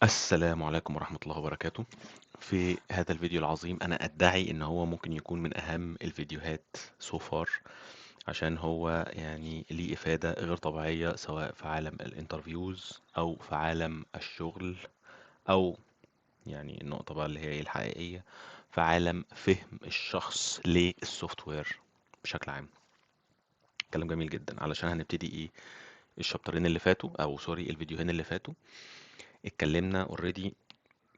السلام عليكم ورحمة الله وبركاته. في هذا الفيديو العظيم أنا أدعي إن هو ممكن يكون من أهم الفيديوهات so far، عشان هو يعني ليه إفادة غير طبيعية سواء في عالم ال interviews أو في عالم الشغل، أو يعني النقطة بقى اللي هي الحقيقية في عالم فهم الشخص لل software بشكل عام. كلام جميل جدا، علشان هنبتدي إيه ال chapter ين اللي فاتوا، أو sorry الفيديوهين اللي فاتوا اتكلمنا already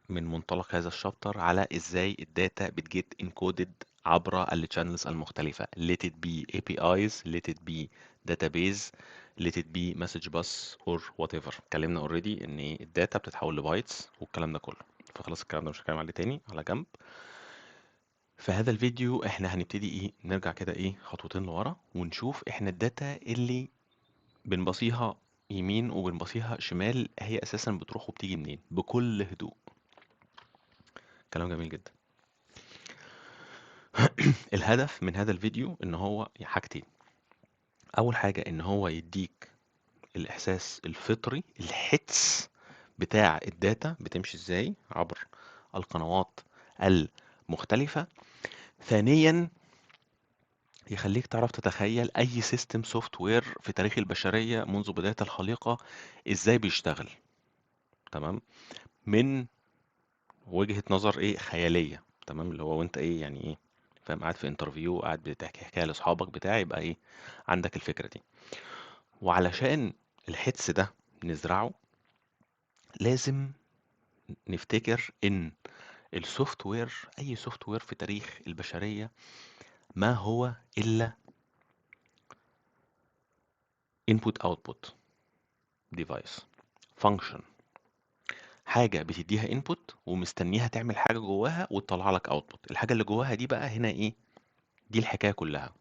من منطلق هذا ال chapter على ازاي ال data بت get encoded عبر ال channels المختلفة، let it be APIs، let it be database، let it be message bus or whatever. اتكلمنا already ان ال data بتتحول ل bytes والكلام ده كله، فخلاص الكلام ده مش هتكلم عليه تاني، على جنب. في هذا الفيديو احنا هنبتدي ايه، نرجع كده ايه خطوتين لورا ونشوف احنا ال data اللي بنبصيها يمين وبنبصيها شمال هي اساسا بتروح وبتيجي منين بكل هدوء. كلام جميل جدا. الهدف من هذا الفيديو ان هو حاجتين. اول حاجة ان هو يديك الاحساس الفطري، الحدس بتاع ال data بتمشي ازاي عبر القنوات المختلفة. ثانيا يخليك تعرف تتخيل اي system software في تاريخ البشرية منذ بداية الخليقة ازاي بيشتغل، تمام، من وجهة نظر ايه خيالية، تمام، اللي هو وانت ايه يعني ايه فاهم، قاعد في interview، قاعد بتحكي حكاية لاصحابك بتاع، يبقى ايه عندك الفكرة دي. وعلشان الحدس ده نزرعه لازم نفتكر ان ال software، اي software في تاريخ البشرية، ما هو الا input output device function، حاجة بتديها input ومستنيها تعمل حاجة جواها وتطلع لك output. الحاجة اللي جواها دي بقى هنا ايه، دي الحكاية كلها،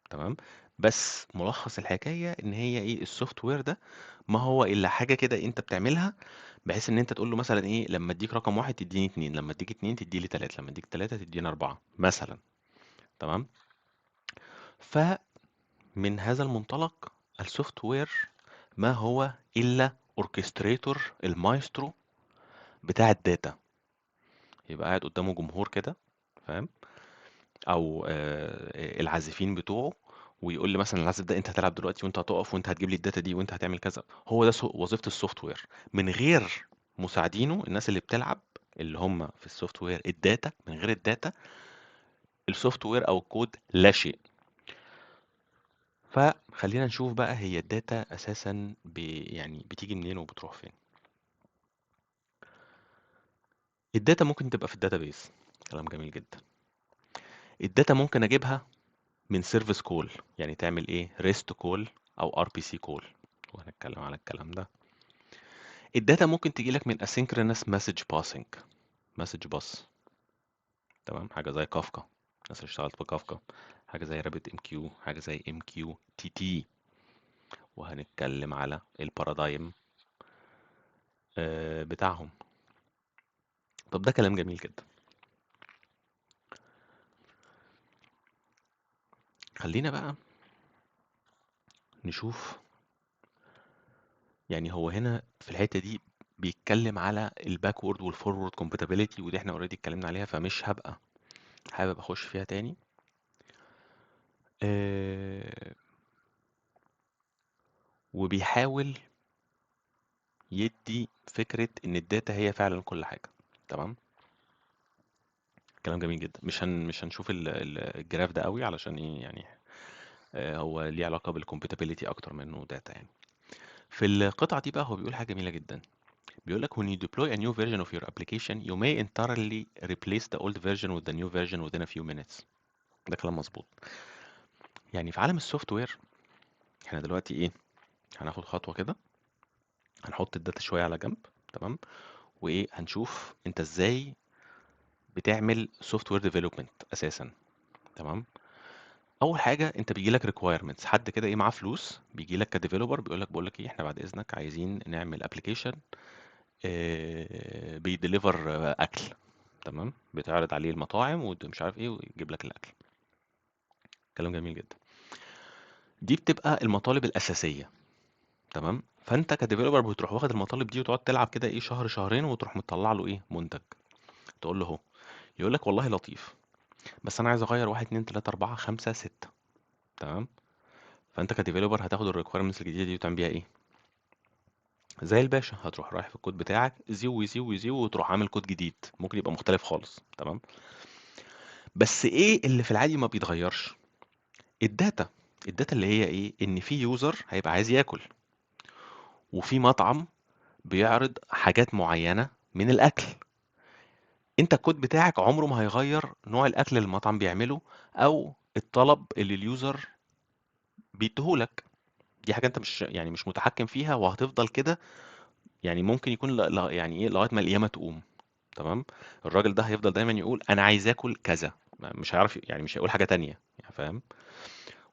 تمام. بس ملخص الحكاية ان هي ايه، ال software ده ما هو الا حاجة كده انت بتعملها بحيث ان انت تقول له مثلا ايه، لما اديك رقم 1 تديني 2، لما اديك 2 تديني 3، لما اديك 3 تديني 4 مثلا، تمام. فمن هذا المنطلق ال software ما هو الا orchestrator، المايسترو بتاع ال data. يبقى قاعد قدامه جمهور كده، فاهم، او العازفين بتوعه، ويقول لي مثلا العازف ده انت هتلعب دلوقتي، وانت هتقف، وانت هتجيب لي ال data دي، وانت هتعمل كذا. هو ده وظيفة ال software. من غير مساعدينه الناس اللي بتلعب اللي هم في ال software ال data، من غير ال data ال software او الكود لا شيء. فخلينا نشوف بقى هي ال data اساسا يعني بتيجي منين وبتروح فين. ال data ممكن تبقى في ال database، كلام جميل جدا. ال data ممكن اجيبها من service call، يعني تعمل ايه، REST call او RPC call، وهنتكلم على الكلام ده. ال data ممكن تجي لك من asynchronous message passing، message bus، تمام، حاجه زي كافكا، الناس اللي اشتغلت بكافكا، حاجه زي RabbitMQ، حاجه زي MQTT، وهنتكلم على ال paradigm بتاعهم. طب ده كلام جميل جدا. خلينا بقى نشوف، يعني هو هنا في الحتة دي بيتكلم على ال backward وال forward compatibility، ودي احنا already اتكلمنا عليها فمش هبقى حابب اخش فيها تاني. وبيحاول يدي فكرة ان ال data هي فعلا كل حاجة، تمام، كلام جميل جدا. مش هنشوف ال graph ده قوي علشان ايه يعني، هو ليه علاقة بال compatibility اكتر منه data يعني. في القطعة دي بقى هو بيقول حاجة جميلة جدا، بيقول لك when you deploy a new version of your application you may entirely replace the old version with the new version within a few minutes. ده كلام مظبوط. يعني في عالم ال software احنا دلوقتي ايه، هناخد خطوة كده، هنحط ال data شوية على جنب، تمام، وايه هنشوف انت ازاي بتعمل software development اساسا، تمام. اول حاجه انت بيجي لك requirements، حد كده ايه معاه فلوس بيجي لك ك developer بيقول لك بقول لك ايه، احنا بعد اذنك عايزين نعمل application، بي deliver اكل، تمام، بتعرض عليه المطاعم ومش عارف ايه ويجيب لك الاكل. كلام جميل جدا. دي بتبقى المطالب الاساسيه، تمام. فانت ك developer بتروح واخد المطالب دي وتقعد تلعب كده ايه شهر شهرين، وتروح مطلع له ايه منتج، تقول له اهو، يقول لك والله لطيف بس انا عايز اغير 1 2 3 4 5 6. تمام. فانت ك developer هتاخد ال requirements الجديدة دي وتعمل بيها ايه؟ زي الباشا هتروح رايح في الكود بتاعك زيو زيو زيو، وتروح عامل كود جديد ممكن يبقى مختلف خالص. تمام. بس ايه اللي في العادي ما بيتغيرش؟ ال data. ال data اللي هي ايه؟ ان في user هيبقى عايز ياكل، وفي مطعم بيعرض حاجات معينة من الاكل. انت الكود بتاعك عمره ما هيغير نوع الاكل اللي المطعم بيعمله او الطلب اللي ال user بيديهولك. دي حاجة انت مش يعني مش متحكم فيها، وهتفضل كده يعني ممكن يكون لا لا يعني ايه لغاية ما القيامة تقوم. تمام. الراجل ده هيفضل دايما يقول انا عايز اكل كذا، مش هيعرف يعني مش هيقول حاجة تانية يعني، فاهم؟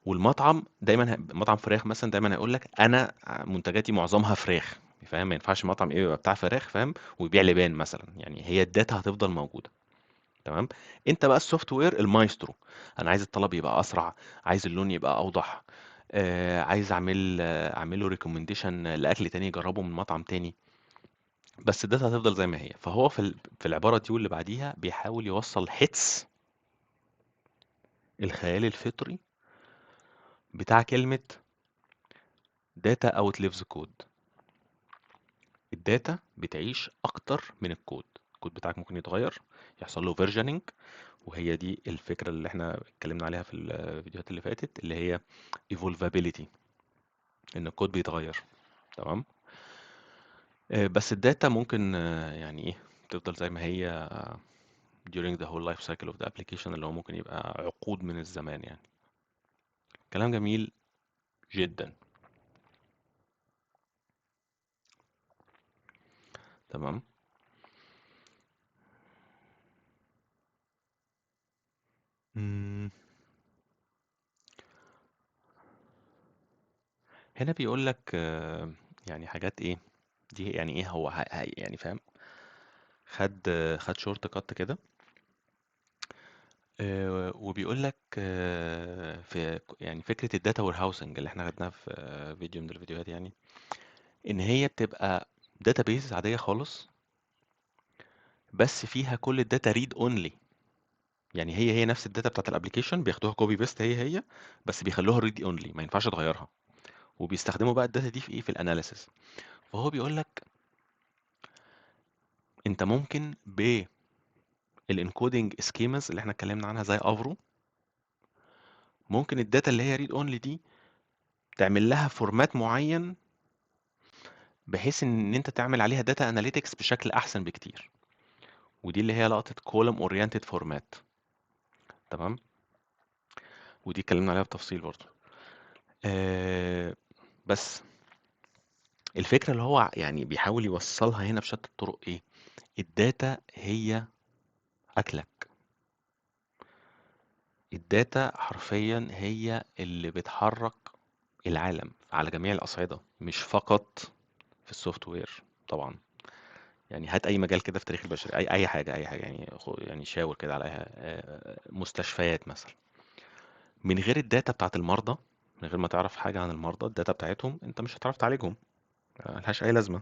والمطعم دايما مطعم فراخ مثلا دايما هيقول لك انا منتجاتي معظمها فراخ، فاهم؟ ما ينفعش مطعم ايه يبقى بتاع فراخ، فاهم، ويبيع لبان مثلا، يعني هي ال data هتفضل موجودة. تمام. انت بقى ال software المايسترو، انا عايز الطلب يبقى اسرع، عايز اللون يبقى اوضح، عايز اعمل له recommendation لاكل تاني يجربه من مطعم تاني، بس ال data هتفضل زي ما هي. فهو في العبارة دي واللي بعديها بيحاول يوصل حدس الخيال الفطري بتاع كلمة data outlives code. ال data بتعيش اكتر من الكود. الكود بتاعك ممكن يتغير، يحصل له versioning، وهي دي الفكرة اللي احنا اتكلمنا عليها في الفيديوهات اللي فاتت، اللي هي evolvability، ان الكود بيتغير. تمام. بس ال data ممكن يعني ايه تفضل زي ما هي during the whole life cycle of the application، اللي هو ممكن يبقى عقود من الزمان يعني. كلام جميل جدا. تمام. هنا بيقول لك يعني حاجات ايه دي، يعني ايه هو يعني فاهم، خد shortcut كده، وبيقول لك في يعني فكرة ال data warehousing اللي احنا خدناها في فيديو من الفيديوهات، يعني ان هي بتبقى database عادية خالص، بس فيها كل ال data read only، يعني هي نفس ال data بتاعت ال application، بياخدوها copy paste هي هي، بس بيخلوها read only، ما ينفعش تغيرها، وبيستخدموا بقى ال data دي في ايه، في ال analysis. فهو بيقول لك انت ممكن بال encoding schemas اللي احنا اتكلمنا عنها زي Avro، ممكن ال data اللي هي read only دي تعمل لها format معين بحيث ان انت تعمل عليها data analytics بشكل احسن بكتير، ودي اللي هي لقطة column oriented format. تمام، ودي اتكلمنا عليها بتفصيل برضه. بس الفكرة اللي هو يعني بيحاول يوصلها هنا بشتى الطرق ايه، ال data هي اكلك، ال data حرفيا هي اللي بتحرك العالم على جميع الأصعدة، مش فقط في ال software طبعا. يعني هات أي مجال كده في تاريخ البشرية، أي حاجة، أي حاجة يعني، يعني شاور كده على أي حاجة، مستشفيات مثلا، من غير ال data بتاعت المرضى، من غير ما تعرف حاجة عن المرضى، ال data بتاعتهم أنت مش هتعرف تعالجهم، ملهاش أي لازمة،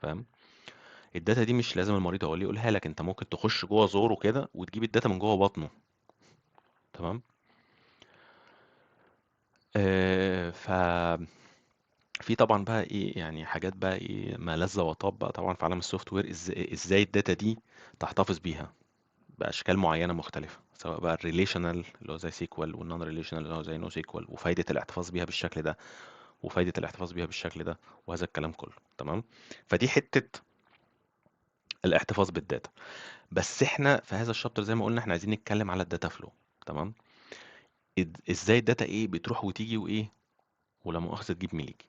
فاهم؟ ال data دي مش لازم المريض هو اللي يقولها لك، أنت ممكن تخش جوه زوره كده وتجيب ال data من جوه بطنه. تمام. ف في طبعا بقى ايه يعني حاجات بقى ايه ما لذ وطاب بقى طبعا في عالم ال software، ازاي ال data دي تحتفظ بيها باشكال معينة مختلفة، سواء بقى ال relational اللي هو زي SQL، وال non relational اللي هو زي NoSQL، وفايده الاحتفاظ بيها بالشكل ده، وفايده الاحتفاظ بيها بالشكل ده، وهذا الكلام كله. تمام. فدي حتة الاحتفاظ بال data. بس احنا في هذا ال chapter زي ما قلنا احنا عايزين نتكلم على ال data flow. تمام. ازاي ال data ايه بتروح وتيجي وايه، ولا مؤاخذة تجيب مليجي.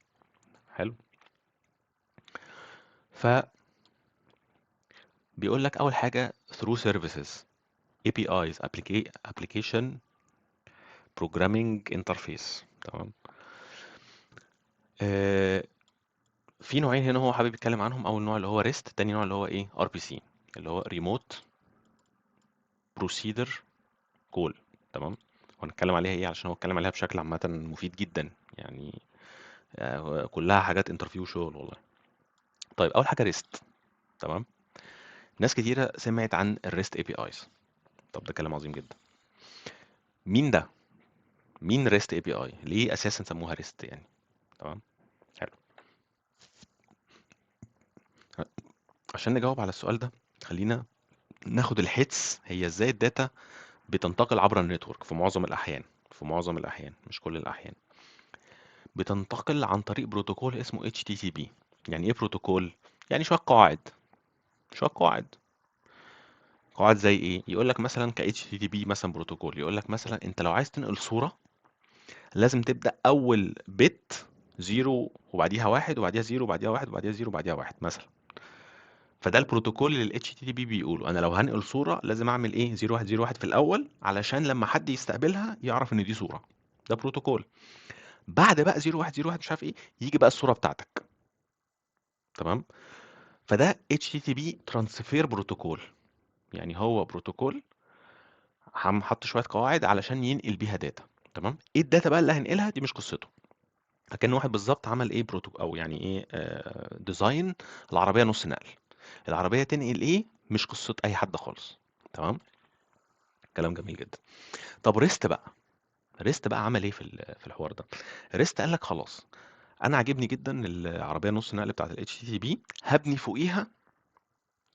حلو. ف بيقول لك اول حاجة through services APIs application programming interface. تمام. في نوعين هنا هو حابب يتكلم عنهم. اول نوع اللي هو REST، تاني نوع اللي هو ايه RPC اللي هو remote procedure call. تمام. وهنتكلم عليها ايه علشان هو اتكلم عليها بشكل عامة مفيد جدا، يعني كلها حاجات interview شغل والله. طيب اول حاجة REST. تمام. ناس كتيرة سمعت عن ال REST APIs. طب ده كلام عظيم جدا. مين ده؟ مين REST API؟ ليه اساسا سموها REST يعني؟ تمام، حلو. عشان نجاوب على السؤال ده خلينا ناخد الحدس، هي ازاي ال data بتنتقل عبر ال network في معظم الاحيان، في معظم الاحيان مش كل الاحيان، بتنتقل عن طريق بروتوكول اسمه HTTP. يعني ايه بروتوكول؟ يعني شوية قواعد، شوية قواعد. قواعد زي ايه؟ يقول لك مثلا ك HTTP مثلا بروتوكول، يقول لك مثلا انت لو عايز تنقل صوره لازم تبدا اول bit 0 وبعديها 1 وبعديها 0 وبعديها 1 وبعديها 0 وبعديها 1 مثلا. فده البروتوكول اللي ال HTTP بيقوله، انا لو هنقل صوره لازم اعمل ايه؟ 0 1 0 1 في الاول علشان لما حد يستقبلها يعرف ان دي صوره. ده بروتوكول. بعد بقى 0 1 0 1 مش عارف ايه يجي بقى الصورة بتاعتك. تمام. فده HTTP transfer protocol، يعني هو بروتوكول حط شوية قواعد علشان ينقل بيها data. تمام. ايه ال data بقى اللي هنقلها دي مش قصته. فكان واحد بالظبط عمل ايه بروتوكول او يعني ايه design العربية نص نقل، العربية تنقل ايه مش قصة اي حد خالص. تمام، كلام جميل جدا. طب REST بقى، REST بقى عمل ايه في الحوار ده؟ REST قال لك خلاص انا عاجبني جدا العربية نص نقل بتاعت ال HTTP، هبني فوقيها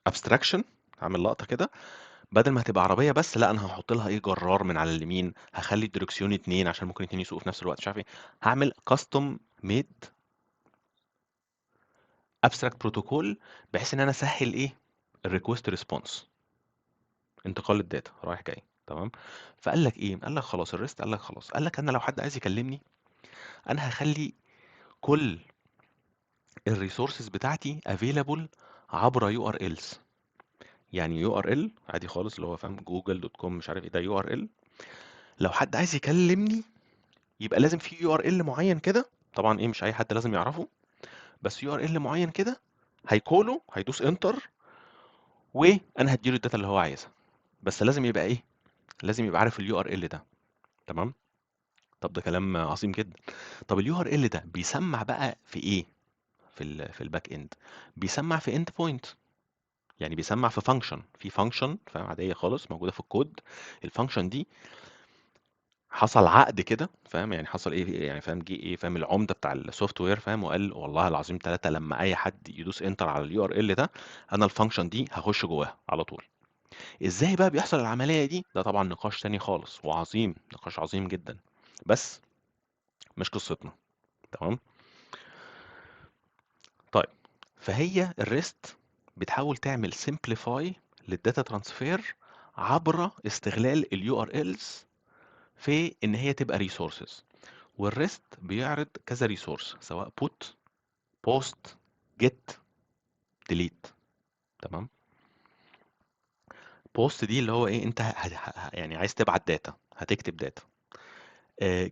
abstraction، عامل لقطة كده، بدل ما هتبقى عربية بس لا انا هحط لها ايه جرار من على اليمين، هخلي الدركسيون 2 عشان ممكن 2 يسوقوا في نفس الوقت مش عارف ايه، هعمل custom made abstract protocol بحيث ان انا اسهل ايه ال request response، انتقال ال data رايح جاي. تمام. فقال لك ايه؟ قال لك خلاص ال REST قال لك خلاص، قال لك انا لو حد عايز يكلمني انا هخلي كل ال resources بتاعتي available عبر URLs. يعني URL عادي خالص اللي هو فاهم Google dot com مش عارف ايه، ده URL. لو حد عايز يكلمني يبقى لازم في URL معين كده، طبعا ايه مش اي حد لازم يعرفه، بس URL معين كده هي call ه، هيدوس enter وانا هديله ال data اللي هو عايزها، بس لازم يبقى ايه؟ لازم يبقى عارف ال URL ده. تمام. طب ده كلام عظيم جدا. طب ال URL ده بيسمع بقى في ايه؟ في ال back end بيسمع في end point، يعني بيسمع في function، في function فاهم عادية خالص موجودة في الكود. ال function دي حصل عقد كده فاهم، يعني حصل ايه يعني فاهم، جه ايه فاهم العمدة بتاع ال software فاهم وقال والله العظيم 3 لما اي حد يدوس enter على ال URL ده انا ال function دي هخش جواها على طول. ازاي بقى بيحصل العملية دي؟ ده طبعا نقاش تاني خالص وعظيم، نقاش عظيم جدا، بس مش قصتنا. تمام. طيب فهي ال REST بتحاول تعمل simplify لل data transfer عبر استغلال ال URLs في ان هي تبقى resources. وال REST بيعرض كذا resource سواء put، post، get، delete. تمام. post دي اللي هو ايه، انت يعني عايز تبعت data، هتكتب data.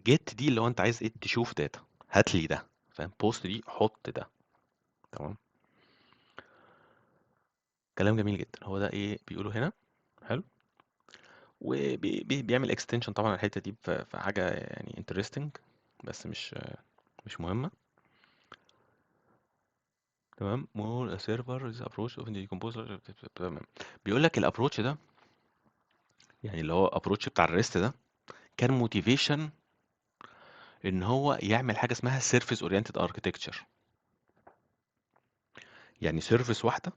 get دي اللي هو انت عايز ايه، تشوف data، هات لي ده فاهم. post دي حط ده. تمام، كلام جميل جدا. هو ده ايه بيقولوا هنا. حلو. وبيعمل extension طبعا الحتة دي في حاجة يعني interesting بس مش مهمة. تمام. more server is approach of the composer. تمام. بيقول لك ال approach ده، يعني اللي هو approach بتاع ال REST ده، كان motivation ان هو يعمل حاجة اسمها service oriented architecture. يعني service واحدة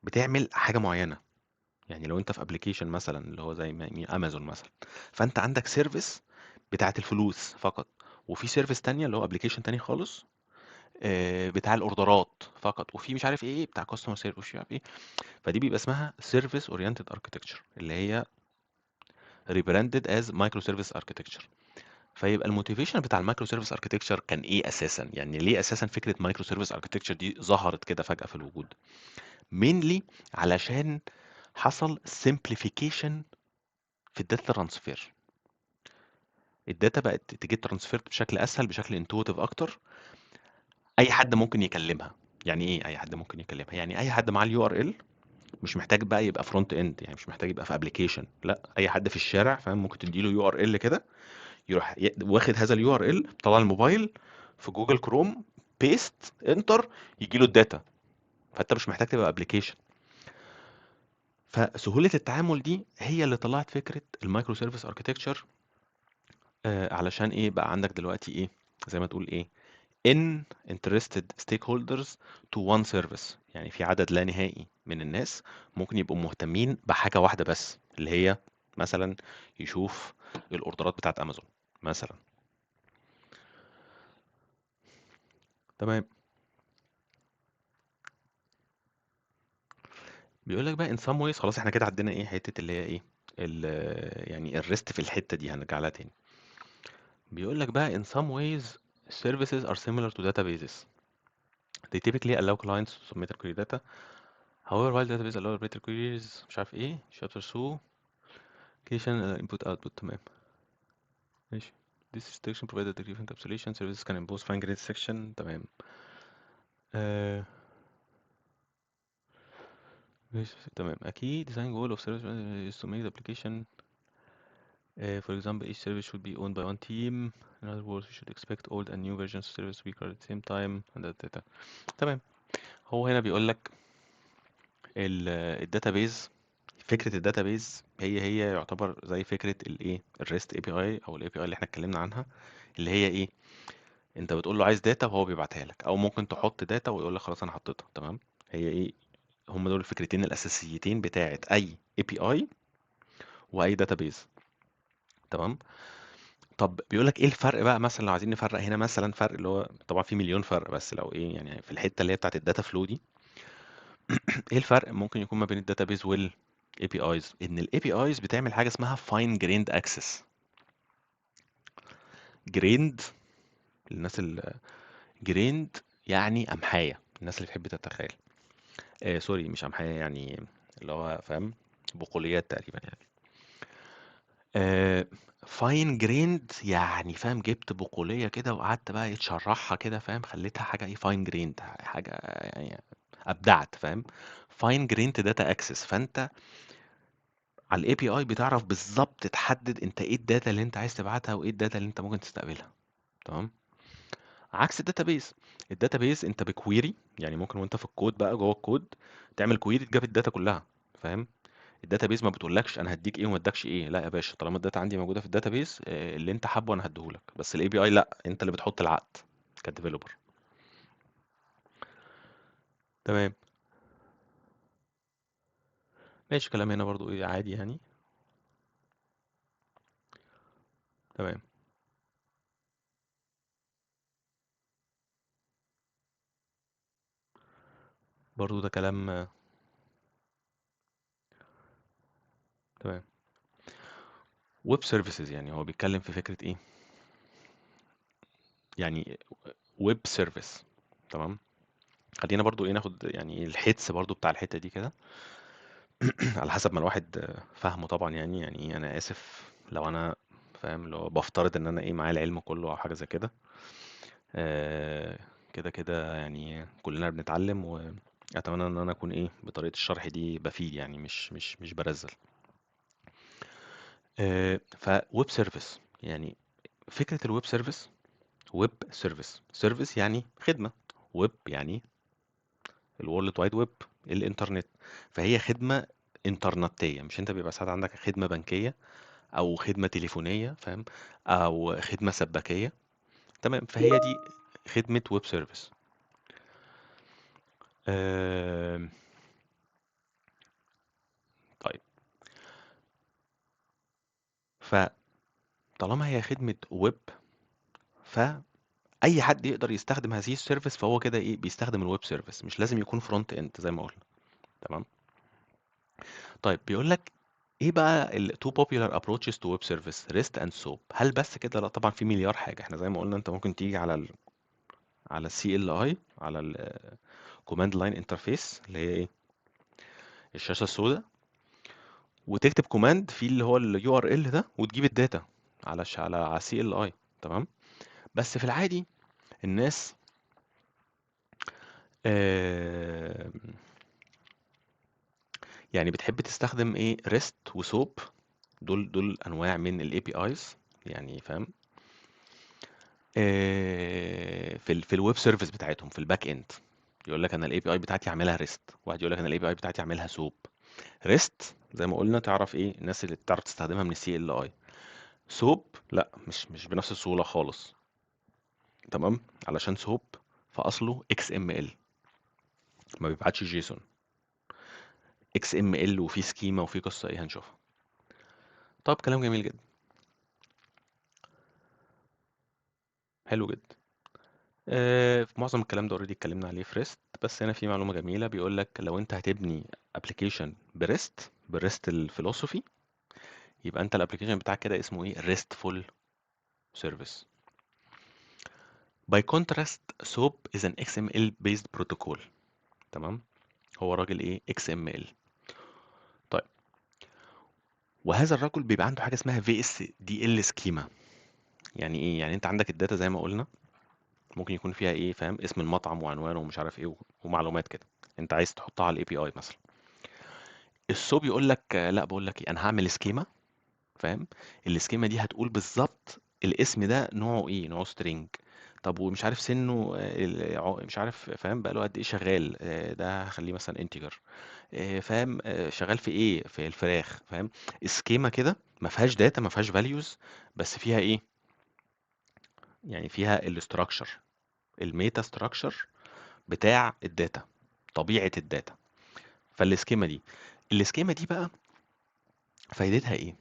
بتعمل حاجة معينة. يعني لو انت في application مثلا اللي هو زي امازون مثلا، فانت عندك service بتاعه الفلوس فقط، وفي service تانية اللي هو application تاني خالص، بتاع الاوردرات فقط، وفي مش عارف ايه بتاع customer service مش عارف ايه. فدي بيبقى اسمها service oriented architecture اللي هي rebranded as microservice architecture. فيبقى ال motivation بتاع ال microservice architecture كان ايه اساسا؟ يعني ليه اساسا فكرة microservice architecture دي ظهرت كده فجاة في الوجود؟ mainly علشان حصل simplification في ال data transfer. ال data بقت تجي transfer بشكل اسهل، بشكل intuitive اكتر، اي حد ممكن يكلمها. يعني ايه اي حد ممكن يكلمها؟ يعني اي حد مع ال URL، مش محتاج بقى يبقى front end، يعني مش محتاج يبقى في application، لا اي حد في الشارع فاهم ممكن تديله URL كده، يروح واخد هذا ال URL طلع الموبايل في Google Chrome، paste enter، يجي له ال data. فانت مش محتاج تبقى application. فسهوله التعامل دي هي اللي طلعت فكرة ال microservice architecture. علشان ايه بقى عندك دلوقتي ايه، زي ما تقول ايه، n interested stakeholders to one service. يعني في عدد لا نهائي من الناس ممكن يبقوا مهتمين بحاجة واحدة بس، اللي هي مثلا يشوف الاوردرات بتاعت امازون مثلا. تمام. بيقول لك بقى in some ways، خلاص احنا كده عدينا ايه حتة اللي هي ايه يعني ال REST في الحتة دي هنرجع لها تاني. بيقول لك بقى in some ways services are similar to databases. They typically allow clients to submit query data. However, while database allow better queries، مش عارف ايه، chapter 2 application input output. تمام ماشي. This restriction provided degree of encapsulation services can impose fine grained section. تمام. ماشي تمام. A key design goal of service is to make the application for example each service should be owned by one team. In other words, we should expect old and new versions of service to be created at the same time and that data. تمام. هو هنا بيقول لك ال database، فكرة ال database هي يعتبر زي فكرة الايه ال REST API او ال API اللي احنا اتكلمنا عنها، اللي هي ايه، انت بتقول له عايز data وهو بيبعتها لك، او ممكن تحط data ويقول لك خلاص انا حطيتها. تمام. هي ايه، هم دول الفكرتين الاساسيتين بتاعه اي API واي database. تمام. طب بيقول لك ايه الفرق بقى، مثلا لو عايزين نفرق هنا مثلا فرق اللي هو طبعا في مليون فرق، بس لو ايه يعني في الحتة اللي هي بتاعه ال data flow دي، ايه الفرق ممكن يكون ما بين ال database وال APIs؟ ان ال APIs بتعمل حاجة اسمها fine grained access. grained الناس اللي grained يعني قمحايه، الناس اللي بتحب تتخيل، sorry مش قمحايه، يعني اللي هو فاهم بقوليات تقريبا يعني. Fine grained يعني فاهم، جبت بقوليه كده وقعدت بقى إيه تشرحها كده فاهم، خليتها حاجة ايه fine grained، حاجة يعني ابدعت فاهم، fine grained data access. فانت على ال API بتعرف بالظبط تحدد انت ايه ال data اللي انت عايز تبعتها وايه ال data اللي انت ممكن تستقبلها. تمام. عكس ال database، ال database انت ب query، يعني ممكن وانت في الكود بقى جوه الكود تعمل query تجيب ال data كلها فاهم. ال database ما بتقولكش انا هديك ايه وما ادكش ايه، لا يا باشا طالما ال data عندي موجودة في ال database اللي انت حابة انا هديهولك. بس ال API لا، انت اللي بتحط العقد ك developer. تمام ماشي. كلام هنا برضو ايه عادي يعني. تمام. برضو ده كلام، تمام. web services يعني هو بيتكلم في فكرة ايه، يعني web service. تمام. خلينا برضو ايه ناخد يعني الحدس برضو بتاع الحتة دي كده على حسب ما الواحد فاهمه طبعا، يعني انا اسف لو انا فاهم لو بفترض ان انا ايه معايا العلم كله او حاجة زي كده. كده كده يعني كلنا بنتعلم، واتمنى ان انا اكون ايه بطريقة الشرح دي بفيد، يعني مش برزل. ف web service يعني فكرة ال web service، web service، service يعني خدمة، ويب يعني ال World Wide Web، الانترنت، فهي خدمة انترنتيه. مش انت بيبقى ساعات عندك خدمة بنكيه او خدمة تليفونيه فاهم، او خدمة سباكيه. تمام. فهي دي خدمة web service. طيب فطالما هي خدمة ويب، فاي حد يقدر يستخدم هذه ال service، فهو كده ايه بيستخدم ال web service، مش لازم يكون front end زي ما قلنا. تمام. طيب بيقول لك ايه بقى ال two popular approaches to web service، REST and SOAP. هل بس كده؟ لا طبعا في مليار حاجة. احنا زي ما قلنا انت ممكن تيجي على ال على السي ال اي، على ال command line interface اللي هي ايه الشاشة السوداء، وتكتب command في اللي هو ال URL ده، وتجيب ال data على CLI. تمام. بس في العادي الناس، بتحب تستخدم ايه REST و SOAP، دول انواع من ال APIs يعني فاهم. في ال web service بتاعتهم في ال back end. يقول لك انا ال API بتاعتي هعملها REST، واحد يقول لك انا ال API بتاعتي هعملها SOAP. REST زي ما قلنا تعرف ايه الناس اللي بتعرف تستخدمها من ال CLI. SOAP لا، مش بنفس السهولة خالص. تمام، علشان SOAP فاصلة XML، ما بيبعتش JSON. XML وفي schema وفي قصة ايه هنشوفها. طب كلام جميل جدا، حلو جدا. في معظم الكلام ده already اتكلمنا عليه في REST، بس هنا في معلومة جميلة بيقول لك لو انت هتبني application ب REST، بال REST ال philosophy، يبقى انت ال application بتاعك كده اسمه ايه؟ RESTful service. By contrast SOAP is an XML based protocol. تمام، هو راجل ايه؟ XML. طيب، وهذا الرجل بيبقى عنده حاجة اسمها VSDL schema. يعني ايه؟ يعني انت عندك ال data زي ما قلنا ممكن يكون فيها ايه، فاهم، اسم المطعم وعنوانه ومش عارف ايه ومعلومات كده انت عايز تحطها على ال API مثلا. ال SOAP يقول لك لا، بقول لك ايه، انا هعمل schema، فاهم، ال schema دي هتقول بالظبط الاسم ده نوعه ايه، نوعه string، طب ومش عارف سنة، مش عارف، فاهم، بقى له قد ايه شغال، ده هخليه مثلا integer، فاهم، شغال في ايه، في الفراخ، فاهم. schema كده ما فيهاش data، ما فيهاش values، بس فيها ايه؟ يعني فيها ال structure، ال meta structure بتاع ال data، طبيعة ال data. فال schema دي، ال schema دي بقى فايدتها ايه؟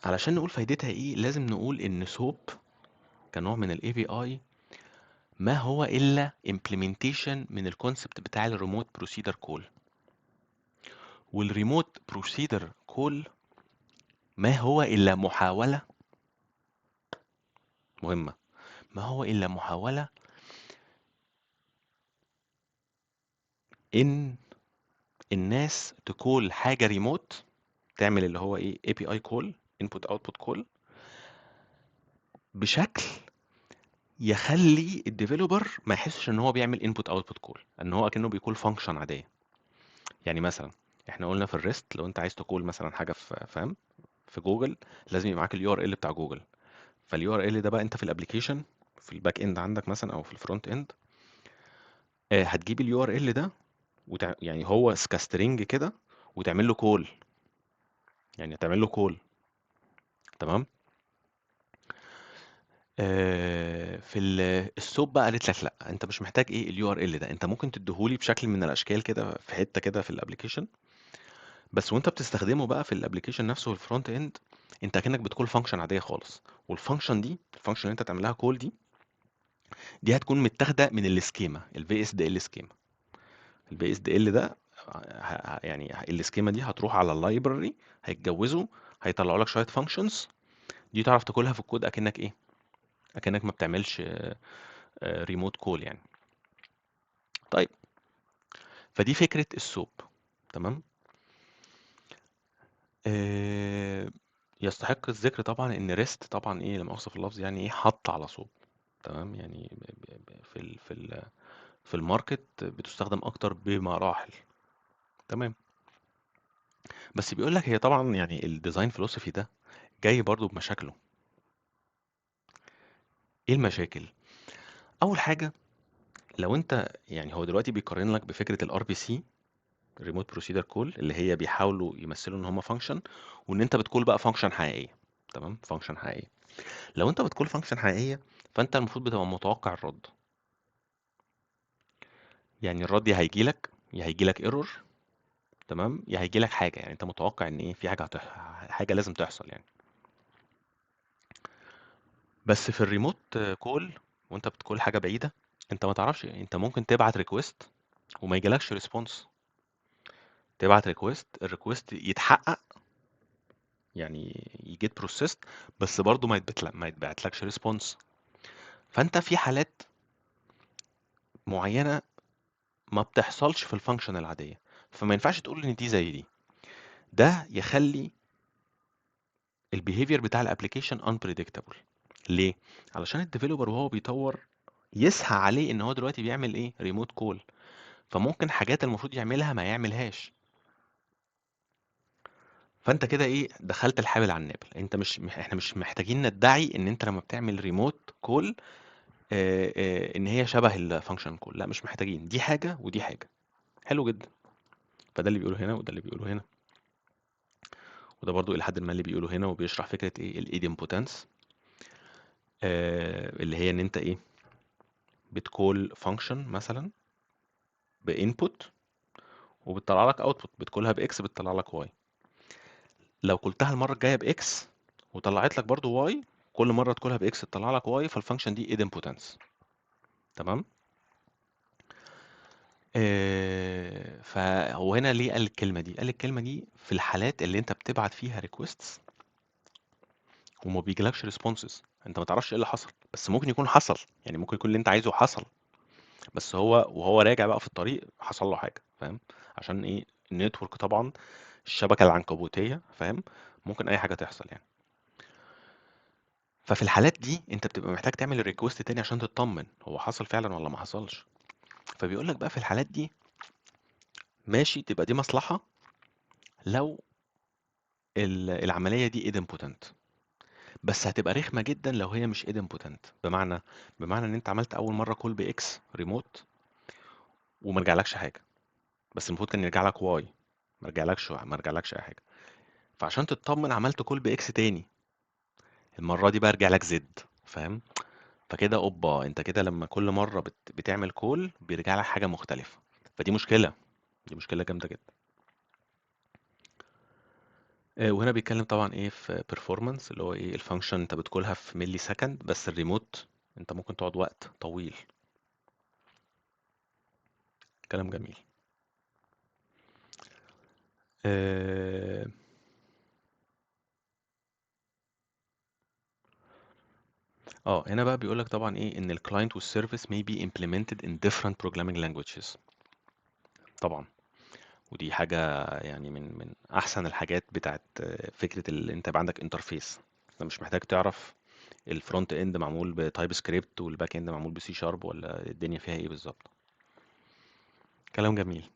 علشان نقول فايدتها ايه لازم نقول ان SOAP كنوع من ال API ما هو الا implementation من ال concept بتاع ال remote procedure call. وال remote procedure call ما هو الا محاولة مهمة، ما هو الا محاولة ان الناس ت call حاجة ريموت، تعمل اللي هو ايه، API call، input output call، بشكل يخلي ال developer ما يحسش ان هو بيعمل input output call، ان هو اكنه بي call function عادية. يعني مثلا احنا قلنا في ال REST لو انت عايز ت call مثلا حاجة في، فاهم، في جوجل، لازم يبقى معاك ال URL بتاع جوجل. فال URL ده بقى انت في ال application، في ال back end عندك مثلا او في ال front end، هتجيب ال URL ده يعني هو ك string كده، وتعمل له call، يعني تعمل له call. تمام. في ال SOAP بقى قالت لك لا، انت مش محتاج ايه ال URL ده، انت ممكن تديهولي بشكل من الاشكال كده في حتة كده في ال application، بس وانت بتستخدمه بقى في ال application نفسه وال front end، انت كانك بت call function عادية خالص، وال function دي، ال function اللي انت تعملها call دي، دي هتكون متاخده من ال schema، ال VSDL schema. ال VSDL ده يعني ال schema دي هتروح على ال library، هيتجوزوا، هيطلعوا لك شوية functions دي تعرف ت call ها في الكود اكنك ايه، اكنك ما بتعملش remote call يعني. طيب، فدي فكرة ال SOAP. تمام. يستحق الذكر طبعا ان REST طبعا ايه، لما اوصف اللفظ يعني ايه، حط على SOAP. تمام، يعني في ال market بتستخدم اكتر بمراحل. تمام. بس بيقول لك هي طبعا يعني ال design philosophy ده جاي برضو بمشاكله. ايه المشاكل؟ اول حاجة، لو انت يعني هو دلوقتي بيقارن لك بفكره ال RPC، remote procedure call، اللي هي بيحاولوا يمثلوا ان هم function، وان انت بت call بقى function حقيقية. تمام، function حقيقية. لو انت بت call function حقيقية فانت المفروض بتبقى متوقع الرد، يعني الرد يا هيجي لك، يا هيجي لك error، تمام، يا هيجي لك حاجة، يعني انت متوقع ان ايه، في حاجة حاجة لازم تحصل يعني. بس في ال remote call وانت بت call حاجة بعيدة، انت ما تعرفش، انت ممكن تبعت request وما يجيلكش response، تبعت request، ال request يتحقق يعني ي get processed، بس برضه ما يتبعتلكش response. فانت في حالات معينة ما بتحصلش في ال function العادية، فما ينفعش تقول ان دي زي دي. ده يخلي ال behavior بتاع ال application unpredictable. ليه؟ علشان ال developer وهو بيطور يسهى عليه ان هو دلوقتي بيعمل ايه، remote call، فممكن حاجات المفروض يعملها ما يعملهاش. فانت كده ايه، دخلت الحابل على النابل. انت مش احنا مش محتاجين ندعي ان انت لما بتعمل remote call ان هي شبه ال function call، لا مش محتاجين، دي حاجة ودي حاجة. حلو جدا. فده اللي بيقوله هنا وده اللي بيقوله هنا، وده برضو الى حد ما اللي بيقوله هنا، وبيشرح فكرة ايه ال idempotence، اللي هي ان انت ايه بت call function مثلا ب input وبتطلع لك output، بت call ها ب X بتطلع لك Y. لو call تها المرة الجاية ب X وطلعت لك برضو Y، كل مرة ت call ها ب X تطلع لك Y، فال function دي idempotence. تمام. فهو هنا ليه قال الكلمة دي؟ قال الكلمة دي في الحالات اللي انت بتبعت فيها requests وما بيجيلكش responses، انت ما تعرفش ايه اللي حصل، بس ممكن يكون حصل، يعني ممكن يكون اللي انت عايزه حصل، بس هو وهو راجع بقى في الطريق حصل له حاجة، فاهم؟ عشان ايه؟ ال network طبعا، الشبكة العنكبوتية، فاهم؟ ممكن اي حاجة تحصل يعني. ففي الحالات دي انت بتبقى محتاج تعمل request تاني عشان تطمن هو حصل فعلا ولا ما حصلش. فبيقول لك بقى في الحالات دي ماشي، تبقى دي مصلحة لو العملية دي idempotent، بس هتبقى رخمة جدا لو هي مش idempotent. بمعنى ان انت عملت اول مرة call ب X remote وما رجعلكش حاجة، بس المفروض كان يرجع لك Y، ما رجعلكش اي حاجة. فعشان تطمن عملت call ب X تاني، المرة دي بقى رجع لك Z، فاهم؟ فكده اوبا، انت كده لما كل مرة بتعمل call بيرجع لك حاجة مختلفة، فدي مشكلة، دي مشكلة جامدة جدا. وهنا بيتكلم طبعا ايه في performance، اللي هو ايه ال function انت بت call ها في millisecond، بس الريموت انت ممكن تقعد وقت طويل. كلام جميل. هنا بقى بيقول لك طبعا ايه ان ال client وال service may be implemented in different programming languages. طبعا، ودي حاجة يعني من احسن الحاجات بتاعت فكرة اللي انت يبقى عندك interface. انت مش محتاج تعرف ال front end معمول ب TypeScript وال back end معمول بسي شارب ولا الدنيا فيها ايه بالظبط. كلام جميل.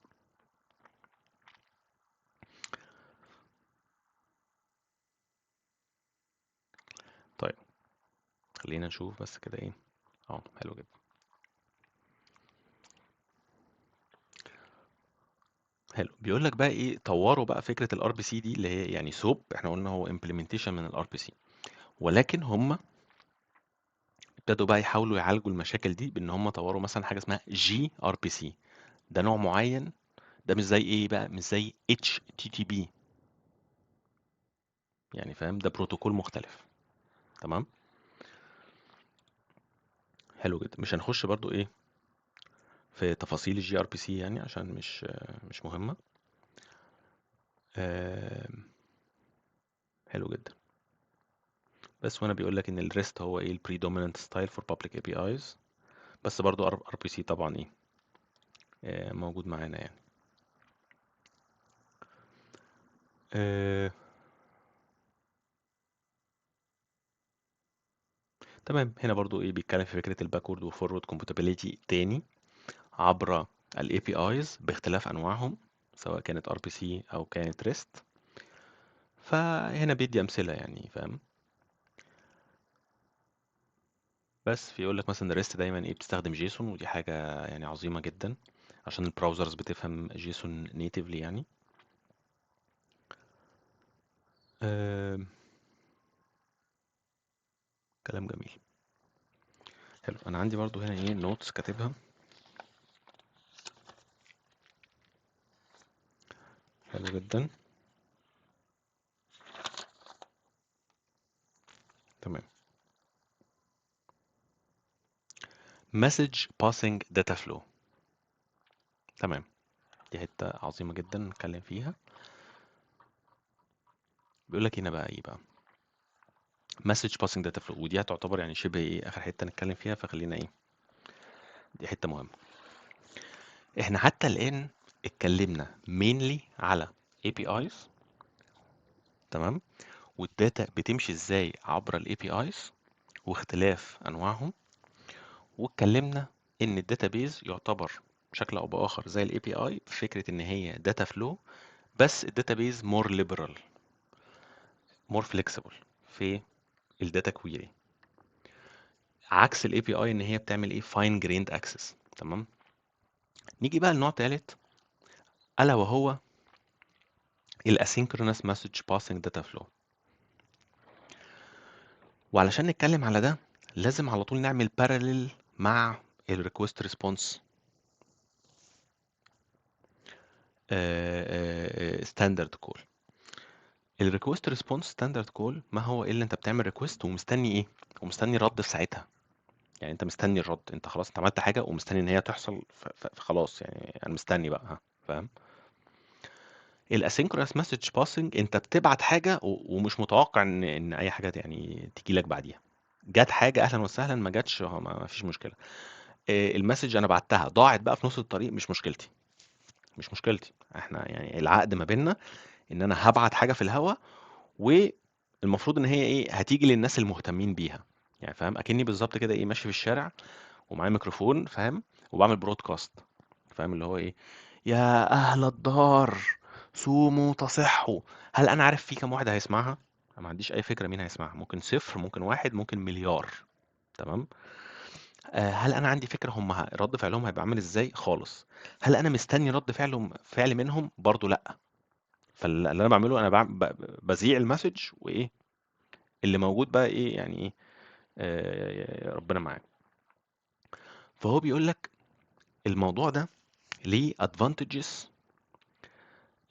طيب خلينا نشوف بس كده ايه. حلو جدا. حلو. بيقول لك بقى ايه، طوروا بقى فكرة ال RPC دي اللي هي يعني SOAP، احنا قلنا هو implementation من ال RPC، ولكن هم ابتدوا بقى يحاولوا يعالجوا المشاكل دي بان هم طوروا مثلا حاجة اسمها gRPC. ده نوع معين، ده مش زي ايه بقى، مش زي HTTP يعني، فاهم؟ ده بروتوكول مختلف. تمام، حلو جدا. مش هنخش برضو ايه في تفاصيل ال gRPC يعني عشان مش مهمة. حلو جدا. بس وانا بيقول لك ان ال REST هو ايه ال predominant style for public APIs، بس برضو RPC طبعا ايه، موجود معانا يعني. تمام. هنا برضو ايه بيتكلم في فكرة ال backward و forward compatibility تاني عبر ال APIs باختلاف انواعهم، سواء كانت RPC او كانت REST. فهنا بيدي امثلة يعني، فاهم؟ بس في يقول لك مثلا REST دايما ايه بتستخدم JSON، ودي حاجة يعني عظيمة جدا عشان ال browsers بتفهم JSON natively يعني. كلام جميل. حلو. انا عندي برضو هنا ايه notes كاتبها. حلو جدا. تمام. message passing data flow. تمام، دي حتة عظيمة جدا نتكلم فيها. بيقول لك هنا بقى ايه بقى message passing data flow، ودي هتعتبر يعني شبه ايه اخر حتة نتكلم فيها، فخلينا ايه، دي حتة مهمة. احنا حتى الآن اتكلمنا mainly على APIs، تمام، وال data بتمشي ازاي عبر ال APIs واختلاف انواعهم، واتكلمنا ان ال database يعتبر بشكل او باخر زي ال API في فكرة ان هي data flow، بس ال database more liberal. more flexible في ال data query، عكس ال API ان هي بتعمل ايه fine grained access. تمام. نيجي بقى لنوع ثالث، الا وهو ال asynchronous message passing data flow. وعلشان نتكلم على ده لازم على طول نعمل parallel مع ال request response standard call. ال request response standard call ما هو الا انت بتعمل request ومستني ايه؟ ومستني رد في ساعتها. يعني انت مستني الرد، انت خلاص انت عملت حاجة ومستني ان هي تحصل، فخلاص يعني انا مستني بقى، ها، فاهم؟ ال asynchronous message passing انت بتبعت حاجة ومش متوقع ان اي حاجة يعني تيجي لك بعديها. جت حاجة اهلا وسهلا، ما جاتش ما فيش مشكلة. ال message انا بعتها ضاعت بقى في نص الطريق، مش مشكلتي، مش مشكلتي. احنا يعني العقد ما بيننا ان انا هبعت حاجة في الهوا، والمفروض ان هي ايه هتيجي للناس المهتمين بيها. يعني فاهم، اكني بالظبط كده ايه ماشي في الشارع ومعايا ميكروفون، فاهم، وبعمل broadcast، فاهم، اللي هو ايه، يا اهل الدار صوموا تصحوا. هل انا عارف في كام واحد هيسمعها؟ انا ما عنديش اي فكرة مين هيسمعها، ممكن صفر، ممكن واحد، ممكن مليار. تمام. هل انا عندي فكرة هم رد فعلهم هيبقى عامل ازاي؟ خالص. هل انا مستني رد فعل منهم؟ برضو لا. فاللي انا بعمله انا بذيع ال message، وايه اللي موجود بقى ايه يعني ايه، ربنا معاك. فهو بيقول لك الموضوع ده ليه advantages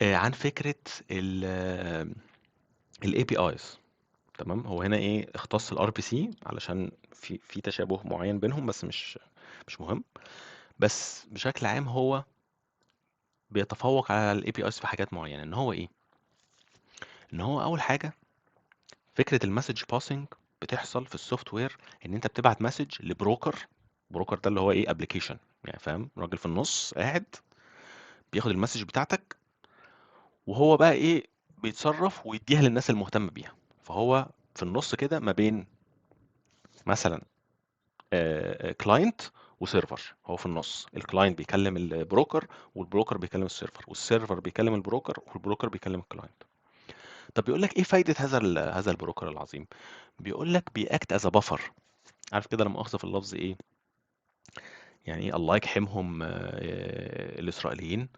عن فكرة ال APIs. تمام. هو هنا ايه اختص ال RPC علشان في تشابه معين بينهم، بس مش مهم. بس بشكل عام هو بيتفوق على ال APIs في حاجات معينة. ان هو ايه، ان هو اول حاجة فكرة ال message passing بتحصل في ال software، ان انت بتبعت message ل broker. broker ده اللي هو ايه application، يعني فاهم، راجل في النص قاعد بياخد ال message بتاعتك، وهو بقى ايه بيتصرف ويديها للناس المهتمة بيها. فهو في النص كده ما بين مثلا client و server، هو في النص. الكلاينت بيكلم البروكر، والبروكر بيكلم السيرفر، والسيرفر بيكلم البروكر، والبروكر بيكلم الكلاينت. طب بيقول لك ايه فايده هذا ال broker العظيم؟ بيقول لك بي act as buffer. عارف كده لما اخذ في اللفظ ايه يعني ايه، الله يجحمهم الاسرائيليين.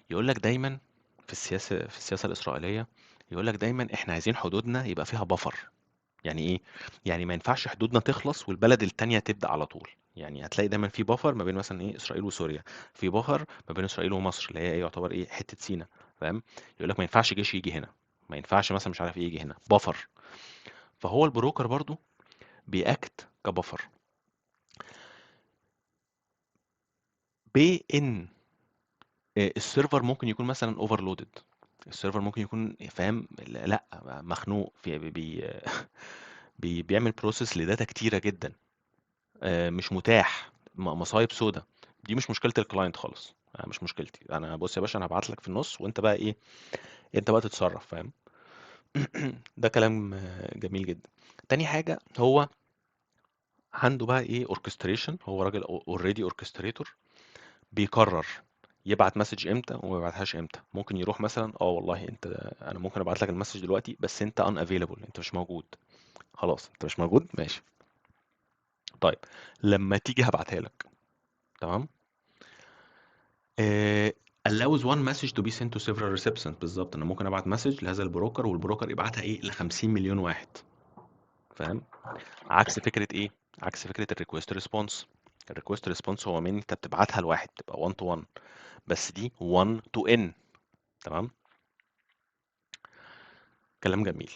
يقول لك دايما في السياسة الاسرائيلية، يقول لك دايما احنا عايزين حدودنا يبقى فيها buffer. يعني ايه؟ يعني ما ينفعش حدودنا تخلص والبلد التانية تبدأ على طول. يعني هتلاقي دايما في buffer ما بين مثلا ايه اسرائيل وسوريا، في buffer ما بين اسرائيل ومصر اللي هي ايه يعتبر ايه حتة سينا، فاهم؟ يقول لك ما ينفعش جيش يجي هنا، ما ينفعش مثلا مش عارف ايه يجي هنا، buffer. فهو ال broker برضو بي act ك buffer، بان ال server ممكن يكون مثلا overloaded، ال server ممكن يكون فاهم لا مخنوق في بي بي بيعمل process ل data كتيرة جدا، مش متاح، مصايب سودا. دي مش مشكلة ال client خالص، مش مشكلتي انا. بص يا باشا، انا هبعت لك في النص وانت بقى ايه، انت بقى تتصرف، فاهم؟ ده كلام جميل جدا. تاني حاجة هو عنده بقى ايه orchestration. هو راجل already orchestrator، بيقرر يبعت message امتى وما يبعتهاش امتى. ممكن يروح مثلا والله انت، انا ممكن ابعت لك ال message دلوقتي بس انت unavailable، انت مش موجود. خلاص انت مش موجود، ماشي، طيب لما تيجي هبعتها لك. تمام. Allows one message to be sent to several recipients. بالظبط، انا ممكن ابعت message لهذا ال broker، وال broker يبعتها ايه ل 50 مليون واحد، فاهم؟ عكس فكرة ايه، عكس فكرة ال request response. ال request response هو من انت بتبعتها لواحد، بتبقى 1 to 1، بس دي 1 to n. تمام، كلام جميل.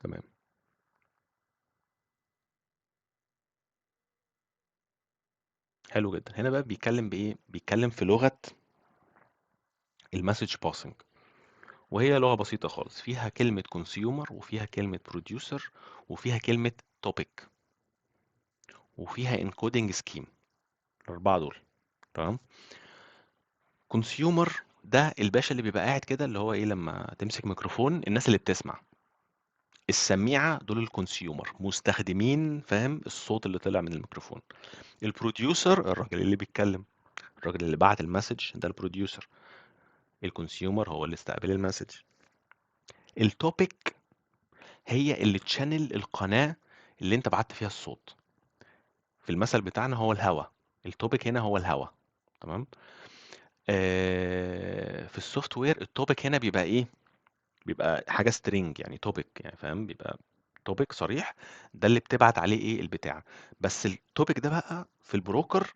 تمام، حلو جدا. هنا بقى بيتكلم بايه؟ بيتكلم في لغة ال message passing، وهي لغة بسيطة خالص، فيها كلمة consumer، وفيها كلمة producer، وفيها كلمة topic، وفيها encoding scheme. الاربعة دول. تمام. consumer ده الباشا اللي بيبقى قاعد كده، اللي هو ايه لما تمسك ميكروفون الناس اللي بتسمع، السميعه دول ال consumer، مستخدمين، فاهم، الصوت اللي طلع من الميكروفون. ال producer الراجل اللي بيتكلم. الراجل اللي بعت ال message ده ال producer، ال consumer هو اللي استقبل ال message. ال topic هي اللي channel القناة اللي انت بعت فيها الصوت. في المثل بتاعنا هو الهوا، ال topic هنا هو الهوا، تمام. في ال software ال topic هنا بيبقى ايه؟ بيبقى حاجة string، يعني topic، يعني فاهم، بيبقى topic صريح، ده اللي بتبعت عليه ايه البتاع. بس ال topic ده بقى في ال broker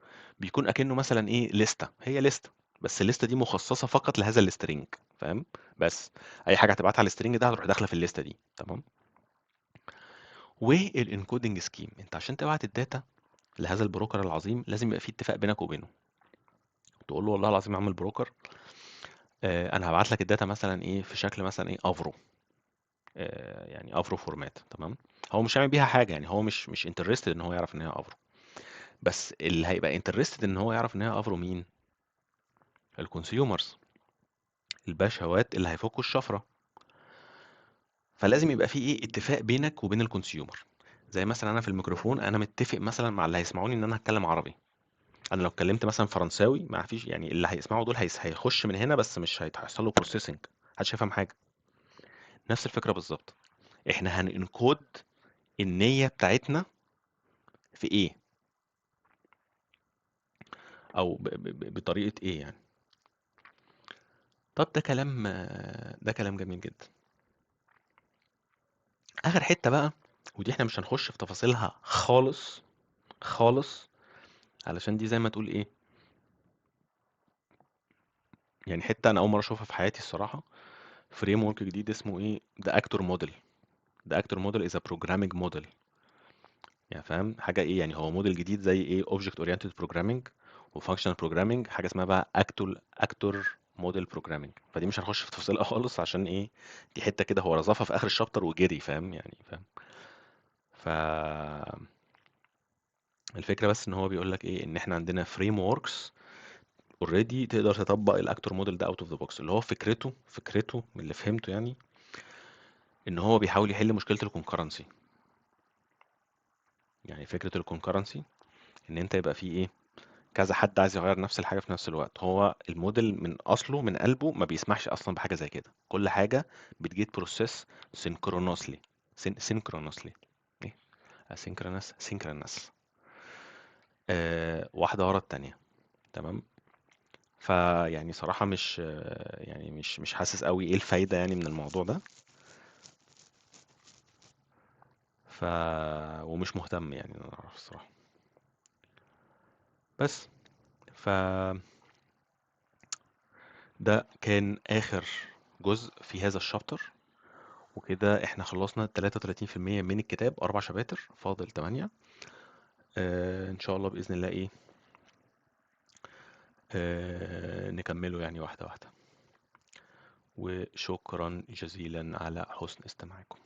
بيكون اكنه مثلا ايه، لستة، هي لستة، بس الليستة دي مخصصة فقط لهذا ال string، فاهم؟ بس اي حاجة هتبعتها على ال string ده هتروح داخله في الليستة دي، تمام. وال encoding scheme، انت عشان تبعت ال data لهذا ال broker العظيم لازم يبقى في اتفاق بينك وبينه. تقول له والله العظيم يا عم ال broker، انا هبعت لك ال data مثلا ايه في شكل مثلا ايه Avro، يعني Avro format، تمام. هو مش هيعمل بيها حاجة، يعني هو مش interested ان هو يعرف ان هي Avro، بس اللي هيبقى interested ان هو يعرف ان هي Avro مين؟ ال consumers، الباشوات اللي هيفكوا الشفرة. فلازم يبقى في ايه اتفاق بينك وبين ال consumer. زي مثلا انا في الميكروفون انا متفق مثلا مع اللي هيسمعوني ان انا هتكلم عربي. انا لو اتكلمت مثلا فرنساوي ما فيش، يعني اللي هيسمعوا دول هيخش من هنا بس مش هيحصل له processing، محدش هيفهم حاجة. نفس الفكرة بالظبط، احنا هن encode النية بتاعتنا في ايه، او بطريقة ايه يعني. طب ده كلام جميل جدا. اخر حتة بقى، ودي احنا مش هنخش في تفاصيلها خالص خالص، علشان دي زي ما تقول ايه، يعني حتة انا اول مرة اشوفها في حياتي الصراحة. framework جديد اسمه ايه، ده actor model. ده actor model is programming model، يعني فاهم حاجة ايه، يعني هو موديل جديد زي ايه object oriented programming و functional programming، حاجة اسمها بقى actor model programming. فدي مش هنخش في تفاصيلها خالص عشان ايه، دي حتة كده هو رصفها في اخر ال chapter وجري، فاهم يعني، فاهم. ف الفكرة بس ان هو بيقول لك ايه، ان احنا عندنا frameworks already تقدر تطبق ال actor model ده out of the box. اللي هو فكرته من اللي فهمته يعني، ان هو بيحاول يحل مشكلة ال concurrency. يعني فكرة ال concurrency ان انت يبقى فيه ايه، كذا حد عايز يغير نفس الحاجة في نفس الوقت. هو الموديل من اصله من قلبه ما بيسمحش اصلا بحاجة زي كده، كل حاجة بت get process synchronously، synchronously ايه، asynchronous، synchronous، واحدة ورا التانية، تمام. فيعني صراحة مش حاسس قوي ايه الفايدة يعني من الموضوع ده، ومش مهتم يعني ان انا اعرف الصراحة. بس ده كان اخر جزء في هذا ال chapter، وكده احنا خلصنا تلاتة وتلاتين في المية من الكتاب، 4 شباتر، فاضل 8. ان شاء الله باذن الله ايه، نكمله يعني واحدة واحدة. وشكرا جزيلا على حسن استماعكم.